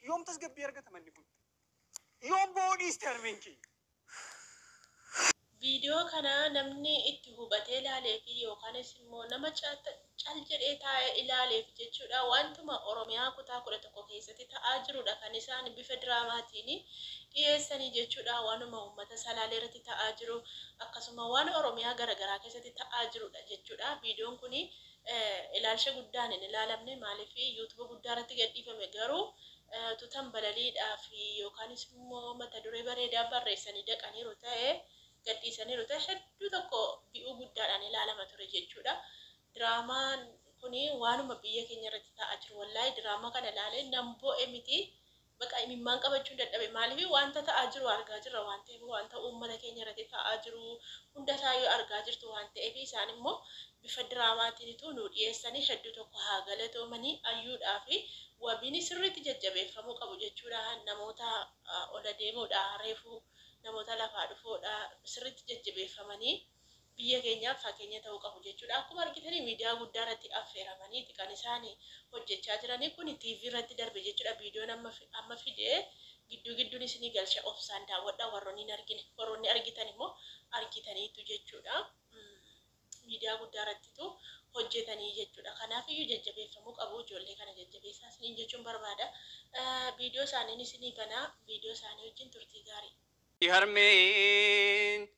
Yoom tasgabbii argata manni kun? Yoom boo'uu dhiisti harmeen keenya? Viidiyoo kana namni itti hubatee ilaaleefi yookaanis immoo nama cal jedhee taa'ee ilaaleef jechuudha wantuma Oromiyaa kutaa 11 keessatti ta'aa jirudha kan isaan bifa diraamaatiin dhiyeessanii jechuudha waanuma uummata Salaalee irratti ta'aa jiru akkasuma waan Oromiyaa garagaraa keessatti ta'aa jirudha jechuudha. Viidiyoon kun ilaalcha guddaan hin ilaalamne, maaliif YouTube guddaa irratti gadhiifame. Garuu tutan balaliidhaaf yookaanis immoo mata duree bareedaa barreessanii daqaniiru ta'e, gadhiisaniiru ta'e, hedduu tokko bi'uu guddaadhaan ilaalama ture jechuudha. Diraamaan kuni waanuma biyya keenya irratti ta'aa jiru. Wallaahi diraamaa kana ilaalee nan boo'e miti, baqa imimmaan qabachuun dadhabe. Maaliif? Wanta ta'aa jiru argaa jirra waan ta'eef, wanta uummata keenya irratti ta'aa jiru hunda isaayyuu argaa jirtu waan ta'eef, isaan immoo bifa diraamaatiinitu nu dhiyeessanii. Hedduu tokko haa galatoomanii. Ayyuudhaa fi Wabiin sirriitti jajjabeeffamuu qabu jechuudha. Namoota ola deemuudha, reefuu namoota lafaa dhufoodha, sirriitti jajjabeeffamanii biyya keenyaaf fakkeenya ta'uu qabu jechuudha. Akkuma argitanii miidiyaa guddaa irratti affeeramaniiti kan isaan hojjechaa jiranii. Kun TV irratti darbe jechuudha. Viidiyoon amma fidee gidduu gidduun isinii galcha, obsaan daawwadhaa warroonni hin argine. Warroonni argitan immoo argitaniitu jechuudha. Miidiyaa guddaa irrattitu hojjetanii jechuudha. Kanaaf iyyuu jajjabeeffamuu qabu. Ijoollee kana jajjabeessaa isiniin jechuun barbaada. Viidiyoo isaaniin isinii banaa, viidiyoo isaanii wajjin turtii gaarii. Harmeen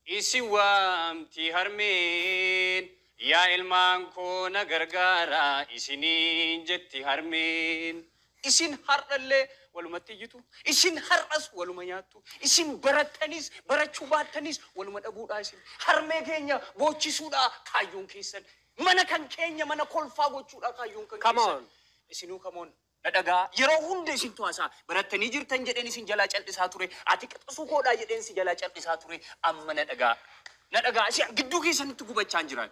isin waamti, harmeen yaa ilmaan koo na gargaara isiniin jetti harmeen. Isin har'allee walumatti iyyitu, isin har'as waluma nyaattu, isin barattanis barachuu baattanis waluma dhabuudha. Isin harmee keenya boochisuudha kaayyoon keessan, mana kan keenya mana kolfaa gochuudha kaayyoon kan Come keessan. on. Isinuu come on. Na dhagaa, yeroo hunda isin to'asaa barattanii jirtan jedheen isin jalaa cal'isaa ture, ati qixxisuu koodhaa jedheen si jalaa cal'isaa ture. Amma na dhagaa, na dhagaa, isin gidduu keessanitti gubachaa hin jiran.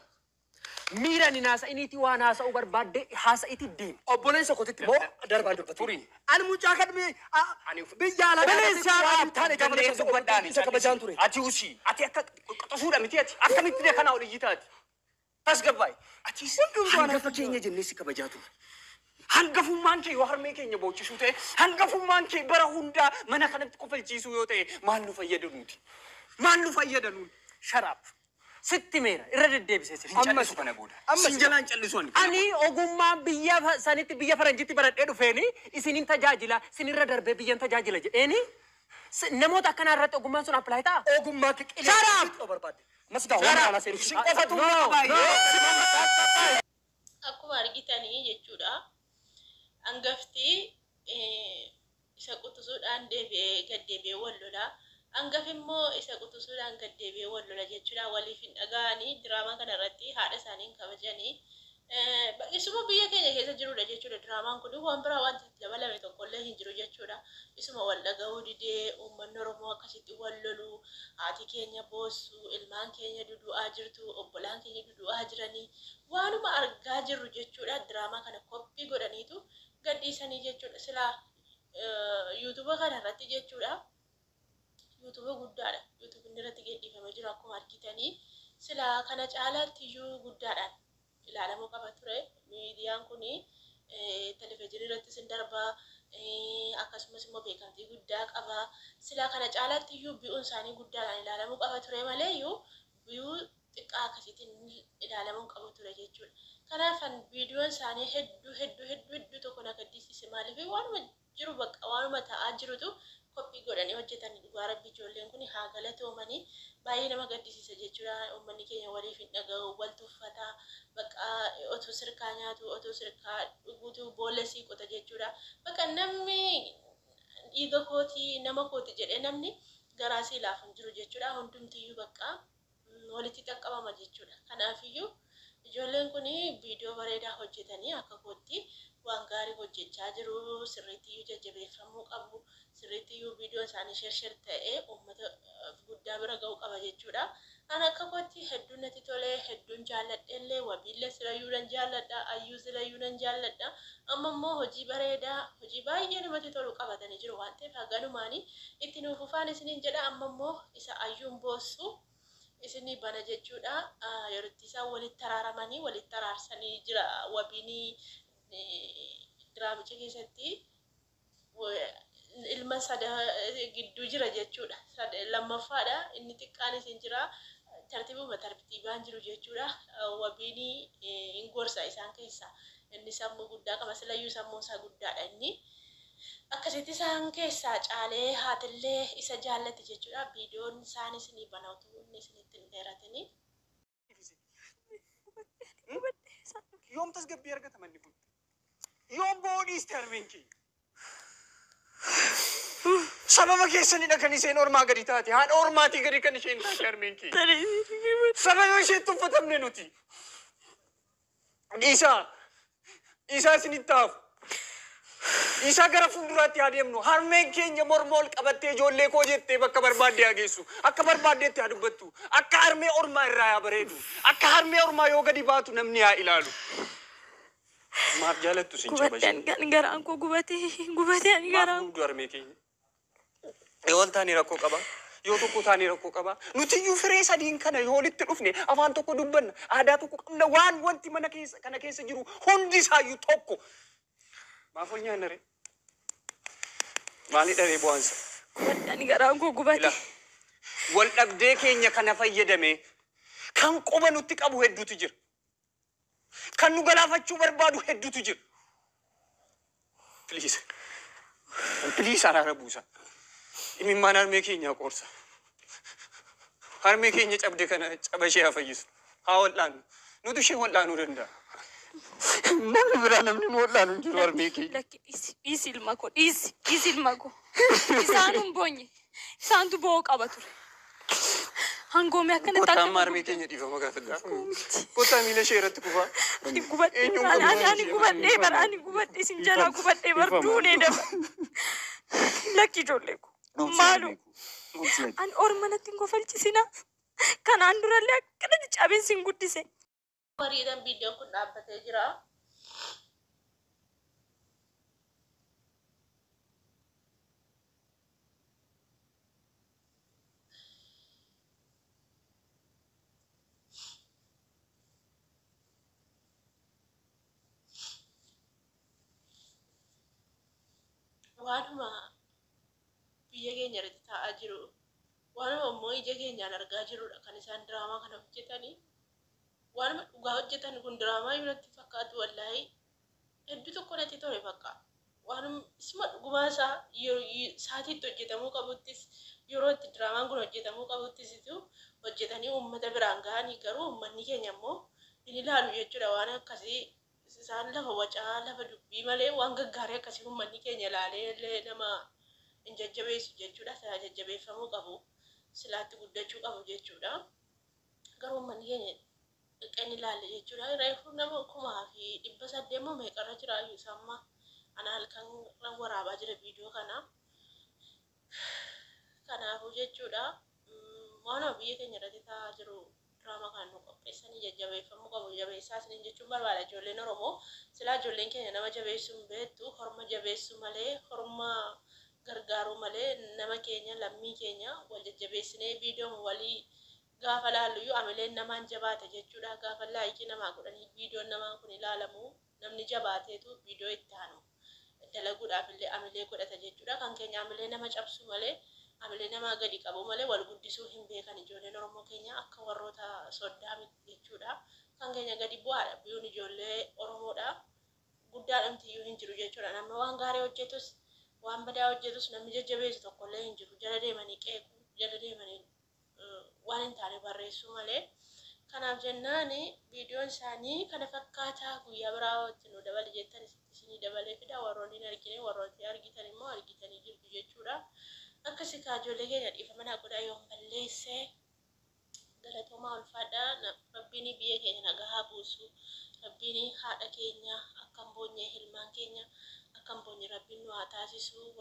Miira ni haasa'iniiti, waan haasa'uu barbaadde haasa'iti deemi. Obboleessa kootitti immoo darbaan dubbatu. Turi. Ani mucaa kan Ani biyya alaa Please, shut waan up. hin taane gaafa Danda'ee dubbadhaan. isa kabajaan ture. Ati usii, ati akka qixxisuudha miti, ati akkamitti kanaa ol iyyitaati? Tasgabbaa'e. Ati hangafa keenya jennee si kabajaa ture. Hangafummaan kee yoo harmee keenya boochisuu ta'e, hangafummaan kee bara hundaa mana kanatti kofalchiisuu yoo ta'e, maal nu fayyada nuti? Maal nu fayyada nuti? Shut up. Sitti meera irra deddeebisee sitti. Hin callisu kana booda. Amma Sin jalaan callisu ani. Ani ogummaa biyya sanitti, biyya faranjitti baradhee dhufeeni isinin tajaajila, sinirra darbee biyyan tajaajila jedheeni namoota akkanaa irratti ogummaan sun apply ta'a. Ogummaa kee Shut up! qilee barbaadde. Mas gaa waan kanaa seenu. Isin qofatu No, baay'ee. Akkuma argitanii jechuudha. Hangafti isa quxisuudhaan deebi'ee gad deebi'ee wal lola. Hangafi immoo isa quxisuudhaan gad deebi'ee wal lola jechuudha. Waliif hin dhaga'anii, diraamaa kana irratti haadha isaanii hin kabajanii. Isuma biyya keenya keessa jirudha jechuudha. Diraamaan kun waan biraa wanti itti dabalame tokkollee hin jiru jechuudha. Isuma wal dhaga'uu didee uummanni Oromoo akkasitti wal lolu, haati keenya boossu, ilmaan keenya dudu'aa jirtu, obbolaan keenya dudu'aa jiranii, waanuma argaa jirru jechuudha. Diraamaa kana copy godhaniitu gadhiisanii jechuudha. Silaa YouTube kana irratti jechuudha. YouTube guddaadha. YouTube inni irratti gadhiifamee jiru akkuma argitanii silaa kana caalaatti iyyuu guddaadhaan ilaalamuu qaba ture. Miidiyaan kun televezyiinii irrattis hin darbaa, akkasumas immoo beekamtii guddaa qaba. Silaa kana caalaatti iyyuu bi'uun isaanii guddaadhaan ilaalamuu qaba ture malee iyyuu bi'uu xiqqaa akkasiitiin ilaalamuu qabu ture jechuudha. Kanaaf viidiyoon isaanii hedduu hedduu hedduu hedduu tokko na gaddisiise. Maaliif? Waanuma jiru, bakka waanuma ta'aa jirutu copy godhanii hojjetanii. Dhugaa Rabbi, ijoolleen kun haa galatoomanii. Baay'ee nama gaddisiisa jechuudha. Uummanni keenya waliif hin dhaga'u, wal tuffata. Bakka otoo sirkaa nyaatu, otoo sirkaa dhuguutu boolla sii qota jechuudha. Bakka namni dhiiga kootii, nama kooti jedhee namni garaa sii laafu hin jiru jechuudha. Hundumtiyyuu bakka walitti qaqqabama jechuudha. Kanaafiyyuu ijoolleen kun viidiyoo bareedaa hojjetanii akka kootti waan gaarii hojjechaa jiru. Sirriitti jajjabeeffamuu qabu. Sirriitti viidiyoon isaanii share share ta'ee uummata guddaa bira ga'uu qaba jechuudha. Ani akka kootti hedduun natti tolee, hedduun jaalladheellee. Wabiillee silayyuu nan jaalladha, Ayyuu silayyuu nan jaalladha. Amma immoo hojii bareedaa, hojii baay'ee namatti tolu qabatanii jiru waan ta'eef haganumaanii itti nuuf fufaan isiniin jedha. Amma immoo isa Ayyuun boossu isinii bana jechuudha. Yeroo itti isaan walitti araaramanii, walitti araarsanii jira Wabiinii diraamicha keessatti. Ilma sada gidduu jira jechuudha. Lammaffaadha inni xiqqaanis hin jira. Tartiibuma tartiibaan jiru jechuudha. Wabiin hin gorsa isaan keessaa. Inni sammuu guddaa qaba. Silayyuu sammuun isaa guddaadha inni. Akkasitti isaan keessaa caalee haatillee isa jaallatti jechuudha. Viidiyoon isaan isinii bana utuu inni isinitti hin dheeratini. Yoom tasgabbii argata manni kun? Yoom bo'oo dhiiste harmeen keenya? Sababa keessanidha kan isheen ormaa gadi taate. Haadha ormaatii gadi kan isheen taate harmeen keenya. Sababa isheen tuffatamne nuti. Dhiisaa. Dhiisaa isinitti haafu. Dhiisaa gara fuulduraatti haa deemnu. Harmeen keenya morma ol qabattee ijoollee koo jettee bakka barbaadde haa geessu. Akka barbaaddeetti haa dubbattu. Akka harmee ormaa irraa haa bareedu. Akka harmee ormaa yoo gadi baatu namni haa ilaalu. Maaf jaalattu sin Gubadhe cabashee. ani kan garaan koo gubatee gubatee ani Maaf garaan gubdu harmee keenya? Yoo wal taane rakkoo qaba. Yoo tokko taane rakkoo qaba. Nuti iyyuu firee sadiin kana yoo walitti dhufne afaan tokko dubbanna. Aadaa tokko qabna. Waan wanti mana keessa kana keessa jiru hundi isaayyuu tokko. Maaf ol nyaanna ree? Maali dhabee bu'aansa? Gubadhe ani garaan koo gubate. Ila wal dhabdee keenya kana fayyadame kan quba nutti qabu hedduutu jira. Kan nu galaafachuu barbaadu hedduutu jira. Please. Please araara buusa. Imimmaan harmee keenyaa qoorsa. Harmee keenya cabde kana caba ishee haa fayyisu. Haa wal'aannu. Nutu ishee wal'aanuu danda'a. Namni biraa namni nu wal'aanu hin jiru harmee keenya. Lakki dhiisi dhiisi ilma koo dhiisi dhiisi ilma koo. Isaan hin boonye. Isaantu bo'oo qaba ture. Hangoomee akkanatti Kottaa akka amma harmee keenya dhiifama gaafadha. Kottaa miila ishee irratti kufaa. Ani gubadhe Eenyuun ani qabdu ani gubadhee bara ani gubadhe isin jalaa gubadhee bar duunee daba. Lakki ijoollee koo maaloo ani orma natti hin kofalchisina. Kanaan durallee akkanatti cabeen sin guddise. Mariidhaan viidiyoon kun dhaabbatee jira. Waanuma biyya keenya irratti taa'aa jiru, waanuma immoo ija keenyaan argaa jirudha kan isaan diraamaa kana hojjetanii. Waanuma dhugaa hojjetan kun diraamaa iyyuu natti fakkaatu wallaahi. Hedduu tokko natti tole bakka. Waanuma isuma dhugumaa isaa yeroo sa'aatiitti hojjetamuu qabuttis yeroo itti diraamaan kun hojjetamuu qabuttis ituu hojjetanii uummata biraan ga'anii garuu uummanni keenya immoo hin ilaalu jechuudha waan akkasii isaan lafa wacaa lafa dubbii malee waan gaggaarii akkasii uummanni keenya ilaalee illee nama hin jajjabeessu jechuudha. Silaa jajjabeeffamuu qabu silaatti guddachuu qabu jechuudha. Garuu uummanni keenya xiqqeen ilaalle jechuudha. Reefu nama 1800 moo meeqarra jira iyyuu amma ana halkan waraabaa jira viidiyoo kana. Kanaafuu jechuudha waanuma biyya keenya irratti ta'aa jiru diraamaa kana nu qopheessanii jajjabeeffamuu qabu. Jabeessaa isiniin jechuun barbaada ijoolleen Oromoo. Silaa ijoolleen keenya nama jabeessuu hin beektu horma jabeessuu malee horma gargaaruu malee nama keenya lammii keenya wal jajjabeessinee viidiyoon walii gaafa laalluyyuu amileen namaan jabaata jechuudha. Gaafa laayikii namaa godhanii viidiyoon namaa kun ilaalamu namni jabaateetu viidiyoo itti aanu dalaguudhaaf illee amilee godhata jechuudha. Kan keenya amilee nama cabsuu malee amilee namaa gadi qabuu malee wal guddisuu hin beekan ijoolleen Oromoo keenya akka warroota soddaa miti jechuudha. Kan keenya gadi bu'aadha biyyoon ijoollee Oromoodha. Guddaadhamti iyyuu hin jiru jechuudha. Namni waan gaarii hojjetus waan badaa hojjetus namni jajjabeessu tokkollee hin jiru. Jala deemanii qeequu, jala deemanii waan hin taane barreessuu malee. Kanaaf jennaan viidiyoon isaanii kana fakkaataa guyyaa biraa itti nu dabale jettan isinii dabalee fida warroonni hin argine warroonni argitan immoo argitanii jirtu jechuudha. Akkasi kaa ijoollee keenya dhiifama naa godhaa yoon balleesse galatoomaa ulfaadhaa rabbiin biyya keenya nagaa haa buusu rabbiin haadha keenya akka hin boonye ilmaan keenya akka hin boonye rabbiin nu haa taasisu.